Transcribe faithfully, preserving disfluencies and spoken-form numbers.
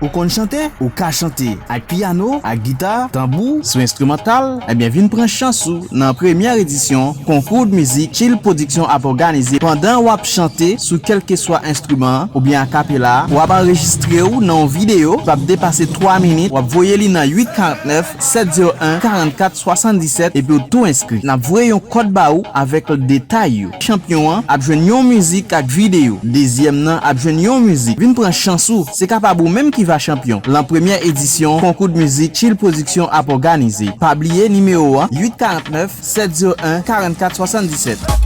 Ou konn chante? Ou ka chante ak pyano, ak gita, tanbou, sou enstrimantal? Ebyen, vin pran chans ou nan premyè edisyon konkou mizik Chill Production ap òganize. Pandan w ap chante sou kèlkeswa enstriman an oubyen akapela, w ap anrejistre w nan yon videyo k ap depase twa minit, w ap voye li nan uit karant nèf, sèt zewo en, karant kat, swasanndisèt epi w tou enskri. N ap voye yon kòd ba ou avèk detay yo. Chanpyon an ap jwenn yon mizik ak videyo. Dezyèm nan ap jwenn yon mizik. Vin pran chans ou. Se kapab ou menm ki va chanpyon lan premyè edisyon konkou mizik Chill Production ap òganize. Pa bliye nimewo an, uit karant nèf, sèt zewo en, karant kat, swasanndisèt.